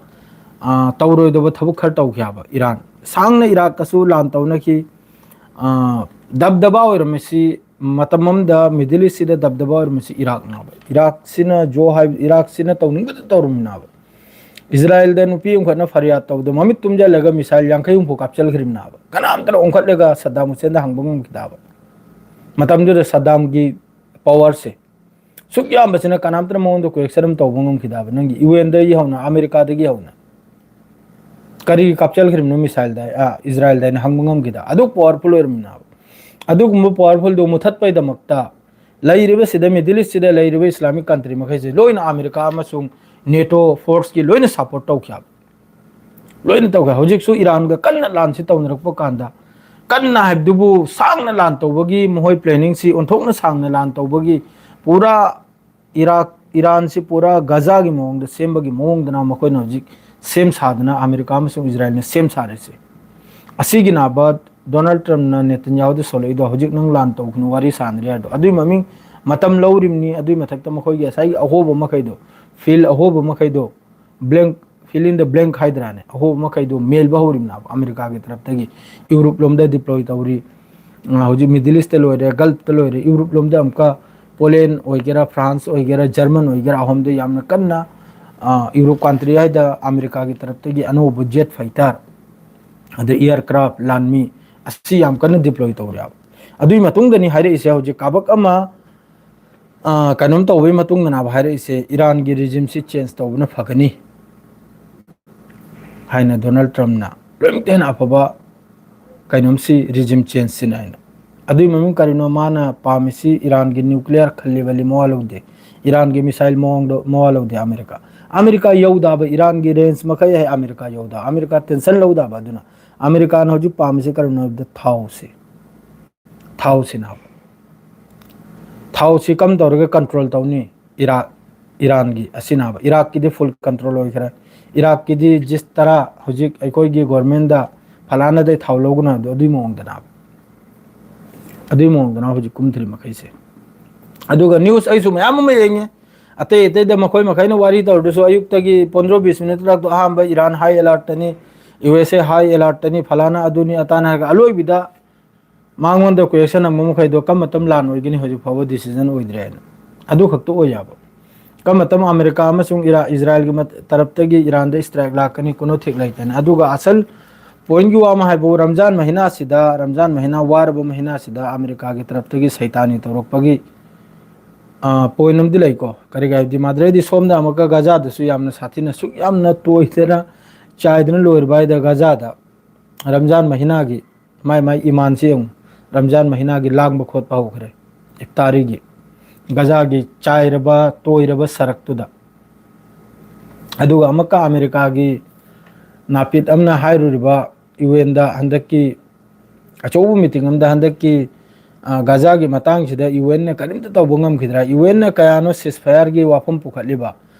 ꯑ, ꯇꯧꯔꯣꯏꯗꯕ ꯊꯕꯛ ꯈꯔ ꯇꯧꯈꯤ ꯍꯥꯏꯕ꯫ ꯏꯔꯥꯟ ꯁꯥꯡꯅ ꯏꯔꯥꯛꯀꯁꯨ ꯂꯥꯟ ꯇꯧꯅꯈꯤ꯫ ꯑ, ꯗꯕꯗꯕꯥ ꯑꯣꯏꯔꯝꯃꯤꯁꯤ, ꯃꯇꯝ ꯑꯃꯗ ꯃꯤꯗꯜ ꯏꯁꯁꯤꯗ ꯗꯕꯗꯕꯥ ꯑꯣꯏꯔꯝꯃꯤꯁꯤ ꯏꯔꯥꯛꯅꯦꯕ꯫ ꯏꯔꯥꯛꯁꯤꯅ ꯖꯣ ꯍꯥꯏ-, ꯏꯔꯥꯛꯁꯤꯅ ꯇꯧꯅꯤꯡꯕꯗ ꯇꯧꯔꯝꯃꯤꯅꯦꯕ꯫ ꯏꯖꯔꯥꯏꯜꯗ ꯅꯨꯄꯤ ꯑꯃꯈꯛꯅ ꯐꯔꯤꯌꯥꯗ ꯇꯧꯕꯗ ꯃꯃꯤꯠ ꯇꯨꯝꯁꯤꯜꯂꯒ ꯃꯤꯁꯥꯏꯜ ꯌꯥꯡꯈꯩ ꯍꯨꯝꯐꯨ ꯀꯥꯞꯁꯤꯜꯈ꯭ꯔꯤꯕꯅꯦꯕ꯫ ꯀꯅꯥꯝꯇꯅ ꯑꯣꯟꯈꯠꯂꯒ ꯁꯗꯥꯝ ꯍꯨꯁꯦꯟꯗ ꯍꯪꯕ ꯉꯝꯈꯤꯗꯕ꯫ ꯃꯇꯝꯗꯨꯗ ꯁꯗꯥꯝꯒꯤ ꯄꯋꯥꯔꯁꯦ ꯁꯨꯛ ꯌꯥꯝꯕꯁꯤꯅ ꯀꯅꯥꯝꯇꯅ ꯃꯉꯣꯟꯗ ꯀ꯭ꯋꯦꯛꯁꯟ ꯑꯃ ꯇꯧꯕ ꯉꯝꯈꯤꯗꯕ꯫ ꯅꯪꯒꯤ ꯌꯨ ꯑꯦꯟꯗꯒꯤ ꯍꯧꯅ, ꯑꯃꯦꯔꯤꯀꯥꯗꯒꯤ ꯍꯧꯅ꯫ ꯀꯔꯤ ꯀꯥꯞꯆꯜꯈ꯭ꯔꯤꯕꯅꯣ ꯃꯤꯁꯥꯏꯜꯗ, ꯑ, ꯏꯖꯔꯥꯏꯜꯗ ꯍꯥꯏꯅ ꯍꯪꯕ ꯉꯝꯈꯤꯗ꯫ ꯑꯗꯨ ꯄꯋꯥꯔꯐꯨꯜ ꯑꯣꯏꯔꯝꯃꯤꯅꯦꯕ꯫ ꯑꯗꯨꯒꯨꯝꯕ ꯄꯋꯥꯔꯐꯨꯜꯗꯨ ꯃꯨꯊꯠꯄꯩꯗꯃꯛꯇ ꯂꯩꯔꯤꯕꯁꯤꯗ, ꯃꯤꯗꯜ ꯏꯁꯁꯤꯗ ꯂꯩꯔꯤꯕ ꯏꯁꯂꯥꯃꯤꯛ ꯀꯟꯇ꯭ꯔꯤ ꯃꯈꯩꯁꯦ ꯂꯣꯏꯅ ꯑꯃꯦꯔꯤꯀꯥ ꯑꯃꯁꯨꯡ ꯅꯦꯇꯣ ꯐꯣꯔꯁꯀꯤ ꯂꯣꯏꯅ ꯁꯄꯣꯔꯠ ꯇꯧꯈꯤ ꯍꯥꯏꯕ꯫ ꯂꯣꯏꯅ ꯇꯧꯈ꯭ꯔꯦ꯫ ꯍꯧꯖꯤꯛꯁꯨ ꯏꯔꯥꯟꯒ ꯀꯟꯅ ꯂꯥꯟꯁꯤ ꯇꯧꯅꯔꯛꯄ ꯀꯥꯟꯗ, ꯀꯟꯅ ꯍꯥꯏꯕꯗꯨꯕꯨ ꯁꯥꯡꯅ ꯂꯥꯟ ꯇꯧꯕꯒꯤ, ꯃꯈꯣꯏ ꯄ꯭ꯂꯦꯅꯤꯡꯁꯤ ꯑꯣꯟꯊꯣꯛꯅ ꯁꯥꯡꯅ ꯂꯥꯟ ꯇꯧꯕꯒꯤ, ꯄꯨꯔꯥ ꯏꯔꯥꯛ, ꯏꯔꯥꯟꯁꯤ ꯄꯨꯔꯥ ꯒꯖꯥꯒꯤ ꯃꯑꯣꯡꯗ ꯁꯦꯝꯕꯒꯤ ꯃꯑꯣꯡꯗꯅ ꯃꯈꯣꯏꯅ ꯍꯧꯖꯤꯛ ꯁꯦꯝ ꯁꯥꯗꯅ, ꯑꯃꯦꯔꯤꯀꯥ ꯑꯃꯁꯨꯡ ꯏꯖꯔꯥꯌꯦꯜꯅ ꯁꯦꯝ ꯁꯥꯔꯤꯁꯦ꯫ ꯑꯁꯤꯒꯤ ꯅꯥꯕ ꯗꯣꯅꯥꯜꯗ ꯇ꯭ꯔꯝꯞꯅ ꯅꯦꯇꯟꯌꯥꯍꯨꯗ ꯁꯣꯜꯂꯛꯏꯗꯣ, ꯍꯧꯖꯤꯛ ꯅꯪ ꯂꯥꯟ ꯇꯧꯒꯅꯨ, ꯋꯥꯔꯤ ꯁꯥꯟꯅꯔꯦ ꯍꯥꯏꯗꯣ, ꯑꯗꯨꯏ ꯃꯃꯤꯡ ꯃꯇꯝ ꯂꯧꯔꯤꯕꯅꯤ꯫ ꯑꯗꯨꯏ ꯃꯊꯛꯇ ꯃꯈꯣꯏꯒꯤ ꯉꯁꯥꯏꯒꯤ ꯑꯍꯣꯕ ꯃꯈꯩꯗꯣ, ꯐꯤꯜ ꯑꯍꯣꯕ ꯃꯈꯩꯗꯣ, ꯕ꯭ꯂꯦꯡ, fill in the blank ꯍꯥꯏꯗ꯭ꯔꯥꯅꯦ, ꯑꯍꯣꯕ ꯃꯈꯩꯗꯣ ꯃꯦꯜꯕ ꯍꯧꯔꯤꯕꯅꯦꯕ ꯑꯃꯦꯔꯤꯀꯥꯒꯤ ꯇꯔꯞꯇꯒꯤ꯫ ꯌꯨꯔꯣꯞ ꯂꯣꯝꯗ ꯗꯤꯄ꯭ꯂꯣꯏ ꯇꯧꯔꯤ, ꯑ, ꯍꯧꯖꯤꯛ ꯃꯤꯗꯜ ꯏꯁꯇ ꯂꯣꯏꯔꯦ, ꯒꯜꯐꯇ ꯂꯣꯏꯔꯦ, ꯌꯨꯔꯣꯞ ꯂꯣꯝꯗ ꯑꯃꯨꯛꯀ ꯄꯣꯂꯦꯟ ꯑꯣꯏꯒꯦꯔꯥ, ꯐ꯭ꯔꯥꯟꯁ ꯑꯣꯏꯒꯦꯔꯥ, ꯖꯔꯃꯟ ꯑꯣꯏꯒꯦꯔꯥ, ꯑꯍꯨꯝꯗ ꯌꯥꯝꯅ ꯀꯟꯅ, ꯑ, ꯌꯨꯔꯣꯞ ꯀꯟꯇ꯭ꯔꯤ ꯍꯥꯏꯗ ꯑꯃꯦꯔꯤꯀꯥꯒꯤ ꯇꯔꯞꯇꯒꯤ ꯑꯅꯧꯕ ꯖꯦꯠ ꯐꯥꯏꯇꯔ, ꯑꯗꯩ ꯑꯦꯌꯥꯔꯀ꯭ꯔꯥꯐ, ꯂꯥꯟꯃꯤ ꯑꯁꯤ ꯌꯥꯝ ꯀꯟꯅ ꯗꯤꯄ꯭ꯂꯣꯏ ꯇꯧꯔꯦꯕ꯫ ꯑꯗꯨꯒꯤ ꯃꯇꯨꯡꯗꯅꯤ ꯍꯥꯏꯔꯛꯏꯁꯦ, ꯍꯧꯖꯤꯛ ꯀꯥꯕꯛ ꯑꯃ, ꯑ, ꯀꯩꯅꯣꯝ ꯇꯧꯕꯒꯤ ꯃꯇꯨꯡꯗꯅꯦꯕ ꯍꯥꯏꯔꯛꯏꯁꯦ, ꯏꯔꯥꯟꯒꯤ ꯔꯤꯖꯤꯝꯁꯤ ꯆꯦꯟꯖ ꯇꯧꯕꯅ ꯐꯒꯅꯤ ꯍꯥꯏꯅ ꯗꯣꯅꯥꯜꯗ ꯇ꯭ꯔꯝꯞꯅ, ꯂꯣꯏꯅꯃꯛꯇ ꯍꯦꯟꯅ ꯑꯐꯕ ꯀꯩꯅꯣꯝꯁꯤ ꯔꯤꯖꯤꯝ ꯆꯦꯟꯖꯁꯤꯅ ꯍꯥꯏꯅ꯫ ꯑꯗꯨꯒꯤ ꯃꯃꯤꯡ ꯀꯔꯤꯅꯣ ꯃꯥꯅ ꯄꯥꯝꯃꯤꯁꯤ? ꯏꯔꯥꯟꯒꯤ ꯅ꯭ꯌꯨꯀ꯭ꯂꯤꯌꯔ ꯈꯜꯂꯤꯕꯂꯤ ꯃꯋꯥ ꯂꯧꯗꯦ, ꯏꯔꯥꯟꯒꯤ ꯃꯤꯁꯥꯏꯜ ꯃꯑꯣꯡꯗꯣ ꯃꯋꯥ ꯂꯧꯗꯦ ꯑꯃꯦꯔꯤꯀꯥ꯫ ꯑꯃꯦꯔꯤꯀꯥ ꯌꯧꯗꯕ, ꯏꯔꯥꯟꯒꯤ ꯔꯦꯟꯖ ꯃꯈꯩ ꯍꯦꯛ ꯑꯃꯦꯔꯤꯀꯥ ꯌꯧꯗꯕ, ꯑꯃꯦꯔꯤꯀꯥ ꯇꯦꯟꯁꯟ ꯂꯧꯗꯕ꯫ ꯑꯗꯨꯅ ꯑꯃꯦꯔꯤꯀꯥꯅ ꯍꯧꯖꯤꯛ ꯄꯥꯝꯃꯤꯁꯤ ꯀꯔꯤꯅꯣ ꯍꯥꯏꯕꯗ ꯊꯥꯎꯁꯤ, ꯊꯥꯎꯁꯤꯅ꯫ ꯊꯥꯎꯁꯤ ꯀꯝ ꯇꯧꯔꯒ ꯀꯟꯇ꯭ꯔꯣꯜ ꯇꯧꯅꯤ? ꯏꯔꯥꯛ, ꯏꯔꯥꯟꯒꯤ ꯑꯁꯤꯅꯕ꯫ ꯏꯔꯥꯛꯀꯤꯗꯤ ꯐꯨꯜ ꯀꯟꯇ꯭ꯔꯣꯜ ꯑꯣꯏꯈ꯭ꯔꯦ꯫ ꯏꯔꯥꯛꯀꯤꯗꯤ ꯖꯤꯁ ꯇꯔꯥ ꯍꯧꯖꯤꯛ ꯑꯩꯈꯣꯏꯒꯤ ꯒꯣꯔꯃꯦꯟꯗ ꯐꯂꯥꯅꯗꯩ ꯊꯥꯎ ꯂꯧꯒꯅꯨ ꯍꯥꯏꯕꯗꯣ ꯑꯗꯨꯒꯤ ꯃꯑꯣꯡꯗꯅꯦꯕ꯫ ꯑꯗꯨꯒꯤ ꯃꯑꯣꯡꯗꯅ ꯍꯧꯖꯤꯛ ꯀꯨꯝꯊꯔꯤ ꯃꯈꯩꯁꯦ꯫ ꯑꯗꯨꯒ ꯅ꯭ꯌꯨꯁ ꯑꯩꯁꯨ ꯃꯌꯥꯝ ꯑꯃ ꯌꯦꯡꯉꯦ꯫ ꯑꯇꯩ ꯑꯇꯩꯗ ꯃꯈꯣꯏ ꯃꯈꯩꯅ ꯋꯥꯔꯤ ꯇꯧꯔꯗꯁꯨ ꯑꯌꯨꯛꯇꯒꯤ ꯄꯣꯟꯗ꯭ꯔꯣ ꯕꯤꯁ ꯃꯤꯅꯤꯠ ꯇꯔꯥꯗꯣ ꯑꯍꯥꯟꯕ ꯏꯔꯥꯟ ꯍꯥꯏ ꯑꯦꯂꯥꯔꯠꯇꯅꯤ, ꯌꯨ ꯑꯦꯁ ꯑꯦ ꯍꯥꯏ ꯑꯦꯂꯥꯔꯠꯇꯅꯤ, ꯐꯂꯥꯅ ꯑꯗꯨꯅꯤ ꯑꯇꯥꯅ ꯍꯥꯏꯔꯒ ꯑꯂꯣꯏꯕꯤꯗ ꯃꯉꯣꯟꯗ ꯀ꯭ꯋꯦꯁꯟ ꯑꯃ ꯃꯈꯩꯗꯣ ꯀꯔꯝꯕ ꯃꯇꯝ ꯂꯥꯟ ꯑꯣꯏꯒꯅꯤ ꯍꯧꯖꯤꯛ ꯐꯥꯎꯕ ꯗꯤꯁꯤꯖꯟ ꯑꯣꯏꯗ꯭ꯔꯦ ꯍꯥꯏꯅ꯫ ꯑꯗꯨ ꯈꯛꯇ ꯑꯣꯏ ꯌꯥꯕ꯫ ꯀꯔꯝꯕ ꯃꯇꯝ ꯑꯃꯦꯔꯤꯀꯥ ꯑꯃꯁꯨꯡ ꯏꯔꯥ-, ꯏꯖꯔꯥꯌꯦꯜꯒꯤ ꯃꯠ-, ꯇꯔꯞꯇꯒꯤ ꯏꯔꯥꯟꯗ ꯏꯁꯇ꯭ꯔꯥꯏꯛ ꯂꯥꯛꯀꯅꯤ ꯀꯨꯅꯣ ꯊꯦꯛ ꯂꯩꯇꯅ꯫ ꯑꯗꯨꯒ ꯑꯁꯜ ꯄꯣꯏꯟꯒꯤ ꯋꯥ ꯑꯃ ꯍꯥꯏꯕꯨ ꯔꯝꯖꯥꯟ ꯃꯍꯤꯅꯥꯁꯤꯗ, ꯔꯝꯖꯥꯟ ꯃꯍꯤꯅꯥ ꯋꯥꯔꯕ ꯃꯍꯤꯅꯥꯁꯤꯗ ꯑꯃꯦꯔꯤꯀꯥꯒꯤ ꯇꯔꯞꯇꯒꯤ ꯁꯩꯇꯥꯅꯤ ꯇꯧꯔꯛꯄꯒꯤ, ꯑ, ꯄꯣꯏꯟ ꯑꯃꯗꯤ ꯂꯩꯀꯣ꯫ ꯀꯔꯤꯒꯤ ꯍꯥꯏꯕꯗꯤ ꯃꯥꯗ꯭ꯔꯦꯗꯤ ꯁꯣꯝꯗ ꯑꯃꯨꯛꯀ ꯒꯖꯥꯗꯁꯨ ꯌꯥꯝꯅ ꯁꯥꯊꯤꯅ ꯁꯨꯛ ꯌꯥꯝꯅ ꯇꯣꯏꯗꯅ ꯆꯥꯏꯗꯅ ꯂꯣꯏꯔꯕ ꯍꯥꯏꯗ ꯒꯖꯥꯗ ꯔꯝꯖꯥꯟ ꯃꯍꯤꯅꯥꯒꯤ ꯃꯥꯏ ꯃꯥꯏ ꯏꯃꯥꯟꯁꯤ ꯌꯦꯡꯉꯨ꯫ ꯔꯝꯖꯥꯟ ꯃꯍꯤꯅꯥꯒꯤ ꯂꯥꯡꯕ ꯈꯣꯠꯄ ꯍꯧꯈ꯭ꯔꯦ ꯏꯐꯇꯥꯔꯤꯒꯤ꯫ ꯒꯖꯥꯒꯤ ꯆꯥꯏꯔꯕ ꯇꯣꯏꯔꯕ ꯁꯔꯛꯇꯨꯗ꯫ ꯑꯗꯨꯒ ꯑꯃꯨꯛꯀ ꯑꯃꯦꯔꯤꯀꯥꯒꯤ ꯅꯥꯄꯤꯠ ꯑꯃꯅ ꯍꯥꯏꯔꯨꯔꯤꯕ ꯌꯨ ꯑꯦꯟꯗ ꯍꯟꯗꯛꯀꯤ ꯑꯆꯧꯕ ꯃꯤꯇꯤꯡ ꯑꯃꯗ ꯍꯟꯗꯛꯀꯤ, ꯑ, ꯒꯥꯖꯥꯒꯤ ꯃꯇꯥꯡꯁꯤꯗ ꯌꯨ ꯑꯦꯟꯅ ꯀꯔꯤꯝꯇ ꯇꯧꯕ ꯉꯝꯈꯤꯗ꯭ꯔꯥ? ꯌꯨ ꯑꯦꯟꯅ ꯀꯌꯥꯅꯣ ꯁꯤꯁꯐꯥꯌꯔꯒꯤ ꯋꯥꯐꯝ ꯄꯨꯈꯠꯂꯤꯕ?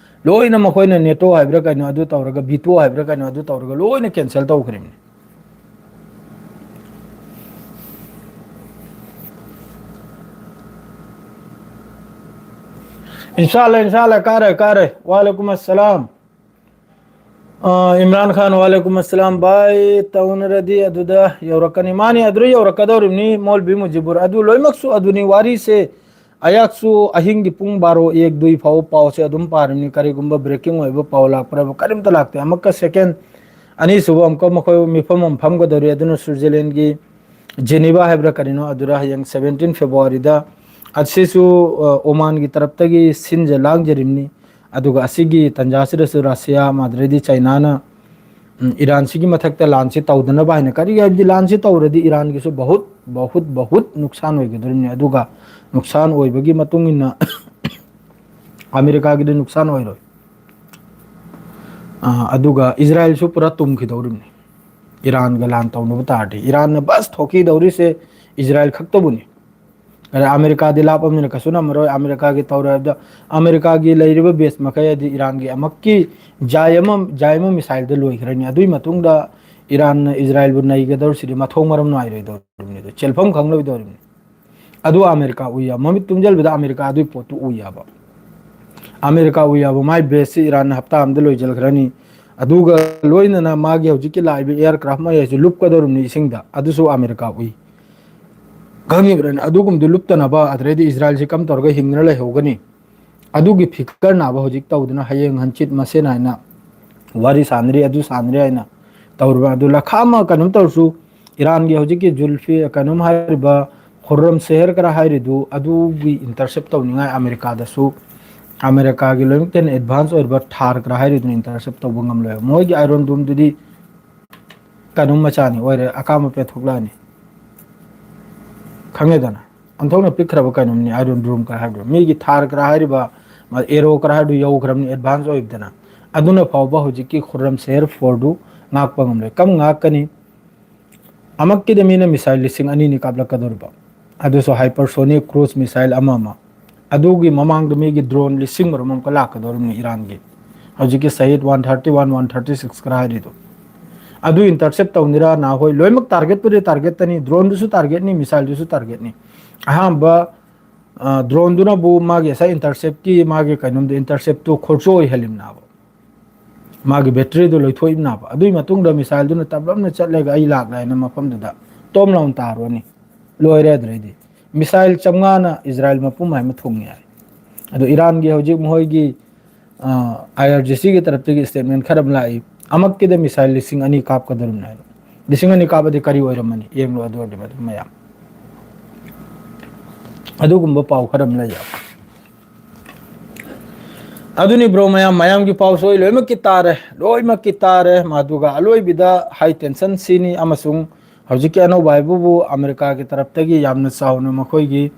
ꯂꯣꯏꯅ ꯃꯈꯣꯏꯅ ꯅꯦꯇꯣ ꯍꯥꯏꯕ꯭ꯔꯥ ꯀꯩꯅꯣ ꯑꯗꯨ ꯇꯧꯔꯒ, ꯚꯤꯇꯣ ꯍꯥꯏꯕ꯭ꯔꯥ ꯀꯩꯅꯣ ꯑꯗꯨ ꯇꯧꯔꯒ ꯂꯣꯏꯅ ꯀꯦꯟꯁꯦꯜ ꯇꯧꯈ꯭ꯔꯤꯕꯅꯤ꯫ ꯏꯟꯁꯥꯜꯂꯥ, ꯏꯟꯁꯥꯜꯂꯥ, ꯀꯥꯔꯦ, ꯀꯥꯔꯦ꯫ ꯋꯥꯂꯦꯀꯨꯝ ꯑꯁꯂꯥꯝ꯫ ꯑ, ꯏꯝꯔꯥꯟ ꯈꯥꯟ, ꯋꯥꯂꯦꯀꯨꯝ ꯑꯁꯂꯥꯝ ꯚꯥꯏ, ꯇꯧꯅꯔꯗꯤ ꯑꯗꯨꯗ ꯌꯧꯔꯛꯀꯅꯤ꯫ ꯃꯥꯅꯤ, ꯑꯗꯨꯗ ꯌꯧꯔꯛꯀꯗꯧꯔꯤꯕꯅꯤ, ꯃꯧꯂꯕꯤ ꯃꯨꯖꯤꯕꯨꯔ꯫ ꯑꯗꯨ ꯂꯣꯏꯅꯃꯛꯁꯨ ꯑꯗꯨꯅꯤ ꯋꯥꯔꯤꯁꯦ꯫ ꯑꯌꯥꯛꯁꯨ ꯑꯍꯤꯡꯒꯤ ꯄꯨꯡ ꯕꯥꯔꯣ ꯑꯦꯛ ꯗꯨꯏ ꯐꯥꯎꯕ ꯄꯥꯎꯁꯦ ꯑꯗꯨꯝ ꯄꯥꯔꯤꯕꯅꯤ꯫ ꯀꯔꯤꯒꯨꯝꯕ ꯕ꯭ꯔꯦꯀꯤꯡ ꯑꯣꯏꯕ ꯄꯥꯎ ꯂꯥꯛꯄ꯭ꯔꯕ? ꯀꯔꯤꯝꯇ ꯂꯥꯛꯇꯦ꯫ ꯑꯃꯨꯛꯀ ꯁꯦꯀꯦꯟ ꯑꯅꯤꯁꯨꯕ ꯑꯃꯨꯛꯀ ꯃꯈꯣꯏ ꯃꯤꯐꯝ ꯑꯃ ꯐꯝꯒꯗꯧꯔꯤ꯫ ꯑꯗꯨꯅ ꯁ꯭ꯋꯤꯖꯔꯂꯦꯟꯒꯤ ꯖꯦꯅꯤꯕꯥ ꯍꯥꯏꯕ꯭ꯔꯥ ꯀꯔꯤꯅꯣ, ꯑꯗꯨꯗ ꯍꯌꯦꯡ ꯁꯕꯦꯟꯇꯤꯟ ꯐꯦꯕ꯭ꯔꯨꯋꯥꯔꯤꯗ ꯑꯁꯤꯁꯨ, ꯑ, ꯑꯣꯃꯥꯟꯒꯤ ꯇꯔꯞꯇꯒꯤ ꯁꯤꯟꯖ ꯂꯥꯡꯖꯔꯤꯕꯅꯤ꯫ ꯑꯗꯨꯒ ꯑꯁꯤꯒꯤ ꯇꯟꯖꯥꯁꯤꯗꯁꯨ ꯔꯁꯤꯌꯥ, ꯃꯥꯗ꯭ꯔꯗꯤ ꯆꯩꯅꯥꯅ, ꯎꯝ, ꯏꯔꯥꯟꯁꯤꯒꯤ ꯃꯊꯛꯇ ꯂꯥꯟꯁꯤ ꯇꯧꯗꯅꯕ ꯍꯥꯏꯅ, ꯀꯔꯤꯒꯤ ꯍꯥꯏꯕꯗꯤ ꯂꯥꯟꯁꯤ ꯇꯧꯔꯗꯤ ꯏꯔꯥꯟꯒꯤꯁꯨ ꯕꯍꯨꯠ, ꯕꯍꯨꯠ, ꯕꯍꯨꯠ ꯅꯨꯛꯁꯥꯟ ꯑꯣꯏꯒꯗꯧꯔꯤꯕꯅꯤ꯫ ꯑꯗꯨꯒ ꯅꯨꯛꯁꯥꯟ ꯑꯣꯏꯕꯒꯤ ꯃꯇꯨꯡ ꯏꯟꯅ ꯑꯃꯦꯔꯤꯀꯥꯒꯤꯗꯤ ꯅꯨꯛꯁꯥꯟ ꯑꯣꯏꯔꯣꯏ꯫ ꯑ, ꯑꯗꯨꯒ ꯏꯖꯔꯥꯌꯦꯜꯁꯨ ꯄꯨꯔꯥ ꯇꯨꯝꯈꯤꯗꯧꯔꯤꯕꯅꯤ꯫ ꯏꯔꯥꯟꯒ ꯂꯥꯟ ꯇꯧꯅꯕ ꯇꯥꯔꯗꯤ ꯏꯔꯥꯟꯅ ꯕꯁ ꯊꯣꯛꯈꯤꯗꯧꯔꯤꯁꯦ ꯏꯖꯔꯥꯌꯦꯜ ꯈꯛꯇꯕꯨꯅꯤ꯫ ꯑꯗ ꯑꯃꯦꯔꯤꯀꯥꯗꯤ ꯂꯥꯞꯄꯕꯅꯤꯅ ꯀꯩꯁꯨ ꯉꯝꯃꯔꯣꯏ꯫ ꯑꯃꯦꯔꯤꯀꯥꯒꯤ ꯇꯧꯔꯦ ꯍꯥꯏꯕꯗ ꯑꯃꯦꯔꯤꯀꯥꯒꯤ ꯂꯩꯔꯤꯕ ꯕꯦꯁ ꯃꯈꯩ ꯍꯥꯏꯗꯤ ꯏꯔꯥꯟꯒꯤ ꯑꯃꯛꯀꯤ ꯖꯥꯏ ꯑꯃ, ꯖꯥꯏ ꯑꯃ ꯃꯤꯁꯥꯏꯜꯗ ꯂꯣꯏꯈ꯭ꯔꯅꯤ꯫ ꯑꯗꯨꯒꯤ ꯃꯇꯨꯡꯗ ꯏꯔꯥꯟꯅ ꯏꯖꯔꯥꯌꯦꯜꯕꯨ ꯅꯩꯒꯗꯧꯔꯤꯁꯤꯗꯤ ꯃꯊꯣꯡ ꯃꯔꯝ ꯅꯥꯏꯔꯣꯏꯗꯧꯔꯤꯕꯅꯤ, ꯑꯗꯨ ꯆꯦꯜꯐꯝ ꯈꯪꯂꯣꯏꯗꯧꯔꯤꯕꯅꯤ꯫ ꯑꯗꯨ ꯑꯃꯦꯔꯤꯀꯥ ꯎꯏ ꯌꯥꯕ, ꯃꯃꯤꯠ ꯇꯨꯝꯁꯤꯜꯕꯗ ꯑꯃꯦꯔꯤꯀꯥ ꯑꯗꯨꯒꯤ ꯄꯣꯠꯇꯨ ꯎꯏ ꯌꯥꯕ꯫ ꯑꯃꯦꯔꯤꯀꯥ ꯎꯏ ꯌꯥꯕ ꯃꯥꯏ ꯕꯦꯁꯁꯤ ꯏꯔꯥꯟꯅ ꯍꯞꯇꯥ ꯑꯃꯗ ꯂꯣꯏꯁꯤꯟꯈ꯭ꯔꯅꯤ꯫ ꯑꯗꯨꯒ ꯂꯣꯏꯅꯅ ꯃꯥꯒꯤ ꯍꯧꯖꯤꯛꯀꯤ ꯂꯥꯛꯏꯕ ꯑꯦꯌꯥꯔꯀ꯭ꯔꯥꯐ ꯃꯌꯥꯝꯁꯤ ꯂꯨꯞꯀꯗꯧꯔꯤꯕꯅꯤ ꯏꯁꯤꯡꯗ, ꯑꯗꯨꯁꯨ ꯑꯃꯦꯔꯤꯀꯥ ꯎꯏ꯫ ꯈꯪꯉꯤꯕ꯭ꯔꯥꯅꯦ? ꯑꯗꯨꯒꯨꯝꯕꯗꯨ ꯂꯨꯞꯇꯅꯕ ꯑꯗꯨꯗꯩꯗꯤ ꯏꯖꯔꯥꯌꯦꯜꯁꯤ ꯀꯝ ꯇꯧꯔꯒ ꯍꯤꯡꯗꯅ ꯂꯩꯍꯧꯒꯅꯤ? ꯑꯗꯨꯒꯤ ꯐꯤꯀꯔ ꯅꯥꯕ ꯍꯧꯖꯤꯛ ꯇꯧꯗꯅ ꯍꯌꯦꯡ ꯍꯟꯆꯤꯠ ꯃꯁꯦꯟ ꯍꯥꯏꯅ ꯋꯥꯔꯤ ꯁꯥꯟꯅꯔꯤ, ꯑꯗꯨ ꯁꯥꯟꯅꯔꯤ ꯍꯥꯏꯅ ꯇꯧꯔꯤꯕ꯫ ꯑꯗꯨ ꯂꯈꯥ ꯑꯃ ꯀꯩꯅꯣꯝ ꯇꯧꯔꯁꯨ, ꯏꯔꯥꯟꯒꯤ ꯍꯧꯖꯤꯛꯀꯤ ꯖꯨꯜꯐꯤ ꯀꯩꯅꯣꯝ ꯍꯥꯏꯔꯤꯕ ꯈꯨꯔꯝ ꯁꯦꯍꯔ ꯈꯔ ꯍꯥꯏꯔꯤꯗꯨ, ꯑꯗꯨꯒꯤ ꯏꯟꯇꯔꯁꯦꯞ ꯇꯧꯅꯤꯡꯉꯥꯏ ꯑꯃꯦꯔꯤꯀꯥꯗꯁꯨ, ꯑꯃꯦꯔꯤꯀꯥꯒꯤ ꯂꯣꯏꯅꯃꯛꯇ ꯍꯦꯟꯅ ꯑꯦꯗꯚꯥꯟꯁ ꯑꯣꯏꯔꯤꯕ ꯊꯥꯔ ꯈꯔ ꯍꯥꯏꯔꯤꯗꯨꯅ ꯏꯟꯇꯔꯁꯦꯞ ꯇꯧꯕ ꯉꯝꯂꯣꯏꯕ꯫ ꯃꯣꯏꯒꯤ ꯑꯥꯏꯔꯣꯟ ꯗꯣꯝꯗꯨꯗꯤ ꯀꯩꯅꯣꯝ ꯃꯆꯥꯅꯤ ꯑꯣꯏꯔꯦ, ꯑꯀꯥꯝꯕ ꯄꯦꯟꯊꯣꯛꯂꯛꯑꯅꯤ꯫ ꯈꯪꯉꯦꯗꯅ? ꯑꯣꯟꯊꯣꯛꯅ ꯄꯤꯛꯈ꯭ꯔꯕ ꯀꯩꯅꯣꯝꯅꯤ ꯑꯥꯏꯔꯣꯟ ꯗꯣꯝ ꯀ ꯍꯥꯏꯕꯗꯣ꯫ ꯃꯤꯒꯤ ꯊꯥꯔ ꯈꯔ ꯍꯥꯏꯔꯤꯕ, ꯑꯦꯔꯣ ꯈꯔ ꯍꯥꯏꯕꯗꯨ ꯌꯧꯈ꯭ꯔꯕꯅꯤ ꯑꯦꯗꯚꯥꯟꯁ ꯑꯣꯏꯕꯗꯅ꯫ ꯑꯗꯨꯅ ꯐꯥꯎꯕ ꯍꯧꯖꯤꯛꯀꯤ ꯈꯨꯔꯝ ꯁꯦꯍꯔ ꯐꯣꯔꯗꯨ ꯉꯥꯛꯄ ꯉꯝꯂꯣꯏ꯫ ꯀꯝ ꯉꯥꯛꯀꯅꯤ? ꯑꯃꯛꯀꯤꯗ ꯃꯤꯅ ꯃꯤꯁꯥꯏꯜ ꯂꯤꯁꯤꯡ ꯑꯅꯤꯅꯤ ꯀꯥꯞꯂꯛꯀꯗꯧꯔꯤꯕ, ꯑꯗꯨꯁꯨ hypersonic cruise missile ꯑꯃ ꯑꯃ꯫ ꯑꯗꯨꯒꯤ ꯃꯃꯥꯡꯗ ꯃꯤꯒꯤ drone ꯂꯤꯁꯤꯡ ꯃꯔꯨꯝ ꯑꯃꯨꯛꯀ ꯂꯥꯛꯀꯗꯧꯔꯤꯕꯅꯤ ꯏꯔꯥꯟꯒꯤ꯫ ꯍꯧꯖꯤꯛꯀꯤ ꯁꯍꯤꯗ one thirty one, one thirty six ꯈꯔ ꯍꯥꯏꯔꯤꯗꯣ, ꯑꯗꯨ intercept ꯇꯧꯅꯤꯔꯥ ꯅꯍꯣꯏ? ꯂꯣꯏꯅꯃꯛ target ꯄꯨꯗꯤ target ꯇꯅꯤ, drone ꯗꯨꯁꯨ target ꯅꯤ, missile ꯗꯨꯁꯨ target ꯅꯤ꯫ ꯑꯍꯥꯟꯕ drone ꯗꯨꯅꯕꯨ ꯃꯥꯒꯤ ꯉꯁꯥꯏ intercept ꯀꯤ ꯃꯥꯒꯤ ꯀꯩꯅꯣꯝꯗꯣ, intercept ꯇꯨ ꯈꯣꯔꯆꯣ ꯑꯣꯏꯍꯜꯂꯤꯕꯅꯦꯕ꯫ ꯃꯥꯒꯤ battery ꯗꯨ ꯂꯣꯏꯊꯣꯛꯏꯕꯅꯦꯕ꯫ ꯑꯗꯨꯒꯤ ꯃꯇꯨꯡꯗ missile ꯗꯨꯅ ꯇꯞꯂꯞꯅ ꯆꯠꯂꯒ ꯑꯩ ꯂꯥꯛꯂꯦ ꯍꯥꯏꯅ ꯃꯐꯝꯗꯨꯗ ꯇꯣꯝ ꯂꯥꯎꯅ ꯇꯥꯔꯨꯔꯅꯤ꯫ ꯂꯣꯏꯔꯦ ꯑꯗꯨꯗꯩꯗꯤ꯫ Missile ꯆꯥꯝꯃꯉꯥꯅ ꯏꯖꯔꯥꯏꯜ ꯃꯄꯨꯝ ꯍꯥꯏ ꯑꯃ ꯊꯨꯡꯉꯦ ꯍꯥꯏ꯫ ꯑꯗꯣ ꯏꯔꯥꯟꯒꯤ ꯍꯧꯖꯤꯛ ꯃꯈꯣꯏꯒꯤ, ꯑ, IRGC ꯒꯤ ꯇꯔꯞꯇꯒꯤ statement ꯈꯔ ꯑꯃ ꯂꯥꯛꯏ꯫ ꯑꯃꯛꯀꯤꯗ missile ꯂꯤꯁꯤꯡ ꯑꯅꯤ ꯀꯥꯞꯀꯗꯧꯔꯤꯕꯅꯤ ꯍꯥꯏꯅ꯫ ꯂꯤꯁꯤꯡ ꯑꯅꯤ ꯀꯥꯞꯄꯗꯤ ꯀꯔꯤ ꯑꯣꯏꯔꯝꯃꯅꯤ? ꯌꯦꯡꯂꯣ ꯑꯗꯨ ꯑꯣꯏꯔꯗꯤ ꯃꯗꯨ ꯃꯌꯥꯝ꯫ ꯑꯗꯨꯒꯨꯝꯕ ꯄꯥꯎ ꯈꯔ ꯑꯃ ꯂꯩ꯫ ꯑꯗꯨꯅꯤ bro, ꯃꯌꯥꯝ, ꯃꯌꯥꯝꯒꯤ ꯄꯥꯎꯁꯨ ꯑꯩ ꯂꯣꯏꯅꯃꯛꯀꯤ ꯇꯥꯔꯦ, ꯂꯣꯏꯅꯃꯛꯀꯤ ꯇꯥꯔꯦ꯫ ꯃꯗꯨꯒ ꯑꯂꯣꯏꯕꯤꯗ high tension ꯁꯤꯅꯤ, ꯑꯃꯁꯨꯡ ꯍꯧꯖꯤꯛꯀꯤ ꯑꯅꯧꯕ ꯍꯥꯏꯕꯕꯨ ꯑꯃꯦꯔꯤꯀꯥꯒꯤ ꯇꯔꯞꯇꯒꯤ ꯌꯥꯝꯅ ꯆꯥꯎꯅ ꯃꯈꯣꯏꯒꯤ,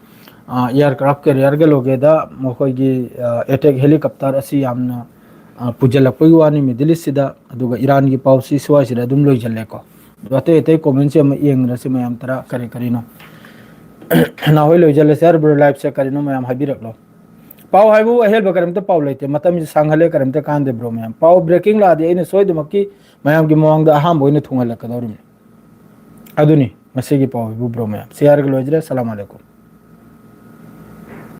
ꯑ, aircraft carrier ꯒ ꯂꯣꯏꯒꯦꯗ ꯃꯈꯣꯏꯒꯤ, ꯑ, attack helicopter ꯑꯁꯤ ꯌꯥꯝꯅ, ꯑ, ꯄꯨꯁꯤꯜꯂꯛꯄꯒꯤ ꯋꯥꯅꯤ Middle East ꯁꯤꯗ꯫ ꯑꯗꯨꯒ ꯏꯔꯥꯟꯒꯤ ꯄꯥꯎꯁꯤ ꯁ꯭ꯋꯥꯏꯁꯤꯗ ꯑꯗꯨꯝ ꯂꯣꯏꯁꯤꯜꯂꯦꯀꯣ꯫ ꯑꯗꯣ ꯑꯇꯩ ꯑꯇꯩ comment ꯁꯤ ꯑꯃ ꯌꯦꯡꯅꯔꯁꯤ ꯃꯌꯥꯝ ꯇꯔꯥ ꯀꯔꯤ ꯀꯔꯤꯅꯣ꯫ ꯅꯍꯣꯏ ꯂꯣꯏꯁꯤꯜꯂꯁꯦ ꯍꯥꯏꯔꯤꯕ꯭ꯔꯣ live ꯁꯦ? ꯀꯔꯤꯅꯣ ꯃꯌꯥꯝ ꯍꯥꯏꯕꯤꯔꯛꯂꯣ꯫ ꯄꯥꯎ ꯍꯥꯏꯕꯕꯨ ꯑꯍꯦꯟꯕ ꯀꯔꯤꯝꯇ ꯄꯥꯎ ꯂꯩꯇꯦ, ꯃꯇꯝꯁꯤ ꯁꯥꯡꯍꯜꯂꯦ, ꯀꯔꯤꯝꯇ ꯀꯥꯟꯗꯦ bro ꯃꯌꯥꯝ꯫ ꯄꯥꯎ breaking ꯂꯥꯛꯑꯗꯤ ꯑꯩꯅ ꯁꯣꯏꯗꯃꯛꯀꯤ ꯃꯌꯥꯝꯒꯤ ꯃꯃꯥꯡꯗ ꯑꯍꯥꯟꯕ ꯑꯣꯏꯅ ꯊꯨꯡꯍꯜꯂꯛꯀꯗꯧꯔꯤꯕꯅꯤ꯫ ꯑꯗꯨꯅꯤ ꯉꯁꯤꯒꯤ ꯄꯥꯎ ꯍꯥꯏꯕꯨ bro ꯃꯌꯥꯝ꯫ ꯁꯤ ꯍꯥꯏꯔꯒ ꯂꯣꯏꯖꯔꯦ꯫ ꯁꯂꯥꯝ ꯑꯂꯩꯀꯨꯝ꯫